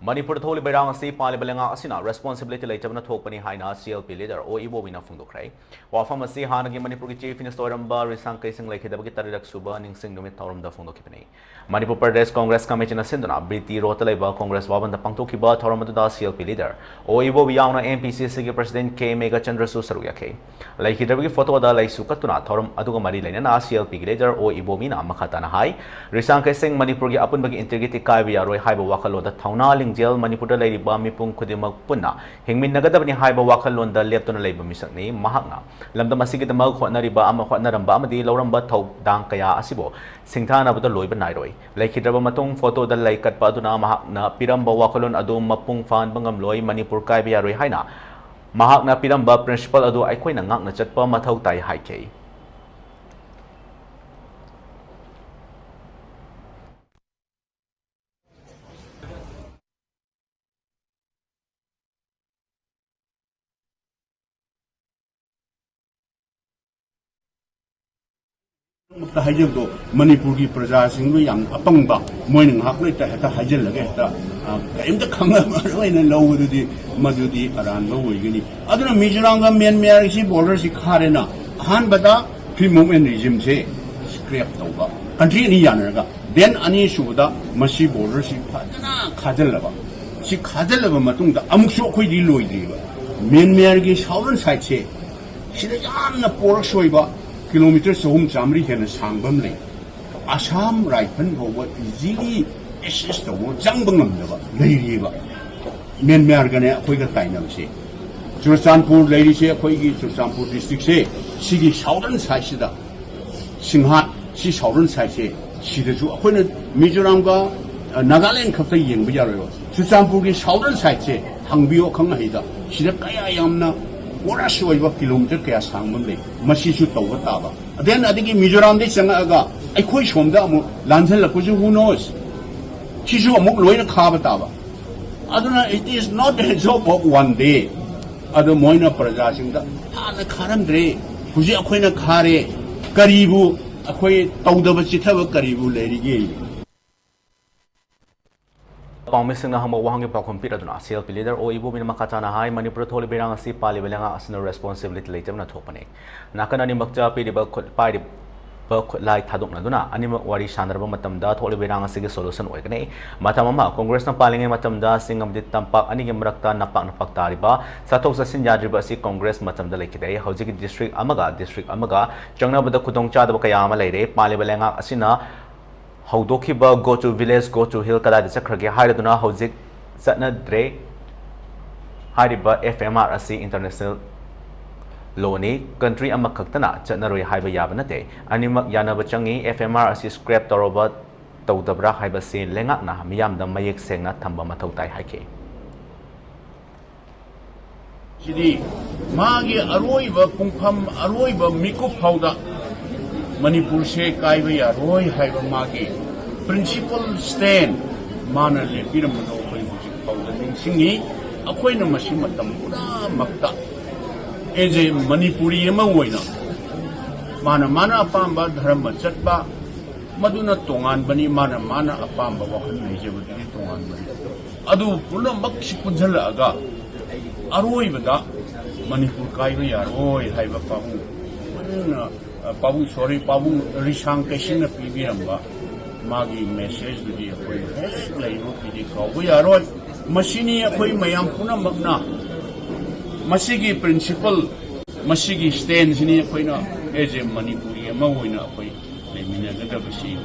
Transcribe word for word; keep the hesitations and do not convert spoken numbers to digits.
ꯃꯅꯤꯄꯨꯔꯗ ꯊꯣꯛꯂꯤꯕ ꯏꯔꯥꯡ ꯑꯁꯤ ꯄꯥꯜꯂꯤꯕ ꯂꯩꯉꯥꯛ ꯑꯁꯤꯅ responsibility ꯂꯩꯇꯕꯅ ꯊꯣꯛꯄꯅꯤ ꯍꯥꯏꯅ C L P leader ꯑꯣ ꯏꯕꯣꯕꯤꯅ ꯐꯣꯡꯗꯣꯛꯈ꯭ꯔꯦ꯫ ꯋꯥꯐꯝ ꯑꯁꯤ ꯍꯥꯟꯅꯒꯤ ꯃꯅꯤꯄꯨꯔꯒꯤ Chief Minister ꯑꯣꯏꯔꯝꯕ ꯔꯤꯁꯥꯡ ꯀꯩꯁꯤꯡ ꯂꯩꯈꯤꯗꯕꯒꯤ ꯇꯔꯦꯠꯔꯛ ꯁꯨꯕ ꯅꯤꯡꯁꯤꯡ ꯅꯨꯃꯤꯠ ꯊꯧꯔꯝꯗ ꯐꯣꯡꯗꯣꯛꯈꯤꯕꯅꯤ꯫ ꯃꯅꯤꯄꯨꯔ ꯄ꯭ꯔꯗꯦꯁ ꯀꯣꯡꯒ꯭ꯔꯦꯁ ꯀꯃꯤꯇꯤꯅ ꯁꯤꯟꯗꯨꯅ B T ꯔꯣꯗꯇ ꯂꯩꯕ ꯀꯣꯡꯒ꯭ꯔꯦꯁ ꯚꯕꯟꯗ ꯄꯥꯡꯊꯣꯛꯈꯤꯕ ꯊꯧꯔꯝ ꯑꯗꯨꯗ C L P leader ꯑꯣ ꯏꯕꯣꯕꯤ ꯌꯥꯎꯅ M P C Cꯒꯤ President ꯀꯦ ꯃꯦꯘꯆꯟꯗ꯭ꯔꯁꯨ ꯁꯔꯨꯛ ꯌꯥꯈꯤ꯫ ꯂꯩꯈꯤꯗ꯭ꯔꯕꯒꯤ ꯐꯣꯇꯣꯗ ꯂꯩꯁꯨ ꯀꯠꯇꯨꯅ ꯊꯧꯔꯝ ꯑꯗꯨꯒ ꯃꯔꯤ ꯂꯩꯅꯅ C L Pꯒꯤ leader ꯑꯣ ꯏꯕꯣꯕꯤꯅ ꯃꯈꯥ ꯇꯥꯅ ꯍꯥꯏ, ꯔꯤꯁꯥꯡ ꯀꯩꯁꯤꯡ ꯃꯅꯤꯄꯨꯔꯒꯤ ꯑꯄꯨꯟꯕꯒꯤ integrity ꯀꯥꯏꯕ ꯌꯥꯔꯣꯏ ꯍꯥꯏꯕ ꯋꯥꯈꯜꯂꯣꯟꯗ ꯊꯧꯅꯥ ꯂꯤꯡꯖꯦꯜ ꯃꯅꯤꯄꯨꯔꯗ ꯂꯩꯔꯤꯕ ꯃꯤꯄꯨꯝ ꯈꯨꯗꯤꯡꯃꯛ ꯄꯨꯟꯅ ꯍꯤꯡꯃꯤꯟꯅꯒꯗꯕꯅꯤ ꯍꯥꯏꯕ ꯋꯥꯈꯜꯂꯣꯟꯗ ꯂꯦꯞꯇꯨꯅ ꯂꯩꯕ ꯃꯤꯁꯛꯅꯤ꯫ ꯃꯍꯥꯛꯅ ꯂꯝꯗꯝ ꯑꯁꯤꯒꯤꯗꯃꯛ ꯍꯣꯠꯅꯔꯤꯕ ꯑꯃ, ꯍꯣꯠꯅꯔꯝꯕ ꯑꯃꯗꯤ ꯂꯧꯔꯝꯕ ꯊꯧꯗꯥꯡ ꯀꯌꯥ ꯑꯁꯤꯕꯨ ꯁꯤꯡꯊꯥꯅꯕꯗ ꯂꯣꯏꯕ ꯅꯥꯏꯔꯣꯏ꯫ ꯂꯩꯈꯤꯗ꯭ꯔꯕ ꯃꯇꯨꯡ ꯐꯣꯇꯣꯗ ꯂꯩ ꯀꯠꯄ ꯑꯗꯨꯅ ꯃꯍꯥꯛꯅ ꯄꯤꯔꯝꯕ ꯋꯥꯈꯜꯂꯣꯟ ꯑꯗꯨ ꯃꯄꯨꯡ ꯐꯥꯍꯟꯕ ꯉꯝꯂꯣꯏ, ꯃꯅꯤꯄꯨꯔ ꯀꯥꯏꯕ ꯌꯥꯔꯣꯏ ꯍꯥꯏꯅ ꯃꯍꯥꯛꯅ ꯄꯤꯔꯝꯕ principle ꯑꯗꯨ ꯑꯩꯈꯣꯏꯅ ꯉꯥꯛꯅ ꯆꯠꯄ ꯃꯊꯧ ꯇꯥꯏ ꯍꯥꯏꯈꯤ꯫ ꯃꯛꯇ ꯍꯥꯏꯖꯕꯗꯣ, ꯃꯅꯤꯄꯨꯔꯒꯤ ꯄ꯭ꯔꯖꯥꯁꯤꯡꯗꯣ ꯌꯥꯝ ꯑꯄꯪꯕ, ꯃꯣꯏꯅ ꯉꯥꯏꯍꯥꯛ ꯂꯩꯇ ꯍꯦꯛꯇ ꯍꯥꯏꯖꯤꯜꯂꯒ ꯍꯦꯛꯇ, ꯑ, ꯀꯔꯤꯝꯇ ꯈꯪꯉꯔꯣꯏꯅ ꯂꯧꯕꯗꯨꯗꯤ, ꯃꯗꯨꯗꯤ ꯑꯔꯥꯟꯕ ꯑꯣꯏꯒꯅꯤ꯫ ꯑꯗꯨꯅ ꯃꯤꯖꯣꯔꯥꯝꯒ ꯃ꯭ꯌꯥꯟꯃꯥꯔꯒꯤꯁꯤ borderꯁꯤ ꯈꯥꯔꯦꯅ, ꯑꯍꯥꯟꯕꯗ Free Movement Regimeꯁꯦ scrap ꯇꯧꯕ, country ꯑꯅꯤ ꯌꯥꯅꯔꯒ, then ꯑꯅꯤꯁꯨꯕꯗ ꯃꯁꯤ borderꯁꯤ ꯐꯖꯅ ꯈꯥꯖꯤꯜꯂꯕ꯫ ꯁꯤ ꯈꯥꯖꯤꯜꯂꯕ ꯃꯇꯨꯡꯗ ꯑꯃꯨꯛꯁꯨ ꯑꯩꯈꯣꯏꯗꯤ ꯂꯣꯏꯗ꯭ꯔꯤꯕ꯫ ꯃ꯭ꯌꯥꯟꯃꯥꯔꯒꯤ southern sideꯁꯦ, ꯁꯤꯗ ꯌꯥꯝꯅ porous ꯑꯣꯏꯕ, kilometre ꯆꯍꯨꯝ ꯆꯥꯃꯔꯤ ꯍꯦꯟꯅ ꯁꯥꯡꯕ ꯑꯃ ꯂꯩ꯫ ꯑꯁꯥꯝ ꯔꯥꯏꯐꯜ ꯐꯥꯎꯕ easily access ꯇꯧꯕ, ꯆꯪꯕ ꯉꯝꯗꯕ ꯂꯩꯔꯤꯕ꯫ ꯃ꯭ꯌꯥꯟꯃꯥꯔꯒꯅꯦ ꯑꯩꯈꯣꯏꯒ ꯇꯥꯏꯅꯕꯁꯦ꯫ ꯆꯨꯔꯆꯥꯟꯄꯨꯔ ꯂꯩꯔꯤꯁꯦ, ꯑꯩꯈꯣꯏꯒꯤ ꯆꯨꯔꯆꯥꯟꯄꯨꯔ districtꯁꯦ, ꯁꯤꯒꯤ southern sideꯁꯤꯗ, ꯁꯤꯡꯍꯥꯠ, ꯁꯤ southern sideꯁꯦ, ꯁꯤꯗꯁꯨ ꯑꯩꯈꯣꯏꯅ ꯃꯤꯖꯣꯔꯥꯝꯒ, ꯑ, ꯅꯥꯒꯥꯂꯦꯟ ꯈꯛꯇ ꯌꯦꯡꯕ ꯌꯥꯔꯣꯏꯕ꯫ ꯆꯨꯔꯆꯥꯟꯄꯨꯔꯒꯤ southern sideꯁꯦ ꯍꯪꯕꯤꯌꯣ ꯑꯈꯪ ꯑꯍꯩꯗ, ꯁꯤꯗ ꯀꯌꯥ ꯌꯥꯝꯅ porous ꯑꯣꯏꯕ kilometre ꯀꯌꯥ ꯁꯥꯡꯕ ꯑꯃ ꯂꯩ, ꯃꯁꯤꯁꯨ ꯇꯧꯕ ꯇꯥꯕ꯫ Then ꯑꯗꯒꯤ ꯃꯤꯖꯣꯔꯥꯝꯗꯒꯤ ꯆꯪꯉꯛꯑꯒ ꯑꯩꯈꯣꯏ ꯁꯣꯝꯗ ꯑꯃꯨꯛ ꯂꯥꯟꯁꯤꯜꯂꯛꯄꯁꯨ who knows? ꯁꯤꯁꯨ ꯑꯃꯨꯛ ꯂꯣꯏꯅ ꯈꯥꯕ ꯇꯥꯕ꯫ ꯑꯗꯨꯅ it is not a job of one day꯫ ꯑꯗꯨ ꯃꯣꯏꯅ ꯄ꯭ꯔꯖꯥꯁꯤꯡꯗ ꯍꯥꯟꯅ ꯈꯥꯔꯝꯗ꯭ꯔꯦ, ꯍꯧꯖꯤꯛ ꯑꯩꯈꯣꯏꯅ ꯈꯥꯔꯦ꯫ ꯀꯔꯤꯕꯨ ꯑꯩꯈꯣꯏ ꯇꯧꯗꯕ ꯆꯤꯠꯊꯕ ꯀꯔꯤꯕꯨ ꯂꯩꯔꯤꯒꯦ? ꯄꯥꯎꯃꯤꯁꯤꯡꯅ ꯍꯪꯕ ꯋꯥꯍꯪꯒꯤ ꯄꯥꯎꯈꯨꯝ ꯄꯤꯔꯗꯨꯅ C L P leader ꯑꯣ ꯏꯕꯣꯕꯤꯅ ꯃꯈꯥ ꯇꯥꯅ ꯍꯥꯏ, ꯃꯅꯤꯄꯨꯔꯗ ꯊꯣꯛꯂꯤꯕ ꯏꯔꯥꯡ ꯑꯁꯤ ꯄꯥꯜꯂꯤꯕ ꯂꯩꯉꯥꯛ ꯑꯁꯤꯅ responsibility ꯂꯩꯇꯕꯅ ꯊꯣꯛꯄꯅꯤ꯫ ꯅꯥꯀꯟ ꯑꯅꯤꯃꯛꯇ ꯄꯤꯔꯤꯕ ꯈꯨꯠ-, ꯄꯥꯏꯔꯤꯕ ꯈꯨꯠꯂꯥꯏ ꯊꯥꯗꯣꯛꯅꯗꯨꯅ ꯑꯅꯤꯃꯛ ꯋꯥꯔꯤ ꯁꯥꯟꯅꯔꯕ ꯃꯇꯝꯗ ꯊꯣꯛꯂꯤꯕ ꯏꯔꯥꯡ ꯑꯁꯤꯒꯤ solution ꯑꯣꯏꯒꯅꯤ꯫ ꯃꯇꯝ ꯑꯃ ꯀꯣꯡꯒ꯭ꯔꯦꯁꯅ ꯄꯥꯜꯂꯤꯉꯩ ꯃꯇꯝꯗ ꯆꯤꯡ ꯑꯃꯗꯤ ꯇꯝꯄꯥꯛ ꯑꯅꯤꯒꯤ ꯃꯔꯛꯇ ꯅꯄꯥꯛ ꯅꯄꯥꯛ ꯇꯥꯔꯤꯕ ꯆꯠꯊꯣꯛ ꯆꯠꯁꯤꯟ ꯌꯥꯗ꯭ꯔꯤꯕ ꯑꯁꯤ ꯀꯣꯡꯒ꯭ꯔꯦꯁ ꯃꯇꯝꯗ ꯂꯩꯈꯤꯗꯦ꯫ ꯍꯧꯖꯤꯛꯀꯤ district ꯑꯃꯒ district ꯑꯃꯒ ꯆꯪꯅꯕꯗ ꯈꯨꯗꯣꯡꯆꯥꯗꯕ ꯀꯌꯥ ꯑꯃ ꯂꯩꯔꯦ꯫ ꯄꯥꯜꯂꯤꯕ ꯂꯩꯉꯥꯛ ꯑꯁꯤꯅ ꯍꯧꯗꯣꯛꯈꯤꯕ "Go to village, go to hill" ꯀꯗꯥꯏꯗ ꯆꯠꯈ꯭ꯔꯒꯦ ꯍꯥꯏꯔꯗꯨꯅ ꯍꯧꯖꯤꯛ ꯆꯠꯅꯗ꯭ꯔꯦ꯫ ꯍꯥꯏꯔꯤꯕ F M R ꯑꯁꯤ international lawꯅꯤ, country ꯑꯃꯈꯛꯇꯅ ꯆꯠꯅꯔꯣꯏ ꯍꯥꯏꯕ ꯌꯥꯕ ꯅꯠꯇꯦ꯫ ꯑꯅꯤꯃꯛ ꯌꯥꯅꯕ ꯆꯪꯏ꯫ F M R ꯑꯁꯤ scrap ꯇꯧꯔꯕ ꯇꯧꯗꯕ꯭ꯔꯥ ꯍꯥꯏꯕꯁꯤ ꯂꯩꯉꯥꯛꯅ ꯃꯤꯌꯥꯝꯗ ꯃꯌꯦꯛ ꯁꯦꯡꯅ ꯊꯝꯕ ꯃꯊꯧ ꯇꯥꯏ ꯍꯥꯏꯈꯤ꯫ ꯁꯤꯗꯤ ꯃꯥꯒꯤ ꯑꯔꯣꯏꯕ ꯄꯨꯡꯐꯝ, ꯑꯔꯣꯏꯕ ꯃꯤꯀꯨꯞ ꯐꯥꯎꯗ ꯃꯅꯤꯄꯨꯔꯁꯦ ꯀꯥꯏꯕ ꯌꯥꯔꯣꯏ ꯍꯥꯏꯕ ꯃꯥꯒꯤ principle stand ꯃꯥꯅ ꯂꯦꯞꯄꯤꯔꯝꯕꯗꯣ ꯑꯩꯈꯣꯏ ꯍꯧꯖꯤꯛ ꯐꯥꯎꯗ ꯅꯤꯡꯁꯤꯡꯉꯤ꯫ ꯑꯩꯈꯣꯏꯅ ꯃꯁꯤ ꯃꯇꯝ ꯄꯨꯝꯅꯃꯛꯇ as a ꯃꯅꯤꯄꯨꯔꯤ ꯑꯃ ꯑꯣꯏꯅ ꯃꯥꯅ, ꯃꯥꯅ ꯑꯄꯥꯝꯕ ꯙꯔꯃ ꯆꯠꯄ, ꯃꯗꯨꯅ ꯇꯣꯉꯥꯟꯕꯅꯤ, ꯃꯥꯅ, ꯃꯥꯅ ꯑꯄꯥꯝꯕ ꯋꯥꯈꯜ ꯂꯩꯖꯕꯗꯨꯗꯤ ꯇꯣꯉꯥꯟꯕꯅꯤ꯫ ꯑꯗꯨ ꯄꯨꯝꯅꯃꯛꯁꯤ ꯄꯨꯟꯁꯤꯜꯂꯛꯑꯒ ꯑꯔꯣꯏꯕꯗ ꯃꯅꯤꯄꯨꯔ ꯀꯥꯏꯕ ꯌꯥꯔꯣꯏ ꯍꯥꯏꯕ ꯄꯥꯕꯨꯡ, ꯄꯨꯟꯅ, ꯄꯥꯕꯨꯡ, sorry, ꯄꯥꯕꯨꯡ ꯔꯤꯁꯥꯡ ꯀꯩꯁꯤꯡꯅ ꯄꯤꯕꯤꯔꯝꯕ ꯃꯥꯒꯤ messageꯗꯨꯗꯤ ꯑꯩꯈꯣꯏ ꯍꯦꯛ ꯂꯩꯔꯤꯕ ꯀꯥꯎꯕ ꯌꯥꯔꯣꯏ꯫ ꯃꯁꯤꯅꯤ ꯑꯩꯈꯣꯏ ꯃꯌꯥꯝ ꯄꯨꯝꯅꯃꯛꯅ ꯃꯁꯤꯒꯤ principle, ꯃꯁꯤꯒꯤ standꯁꯤꯅꯤ ꯑꯩꯈꯣꯏꯅ as a ꯃꯅꯤꯄꯨꯔꯤ ꯑꯃ ꯑꯣꯏꯅ ꯑꯩꯈꯣꯏ ꯂꯩꯃꯤꯟꯅꯒꯗꯕꯁꯤ꯫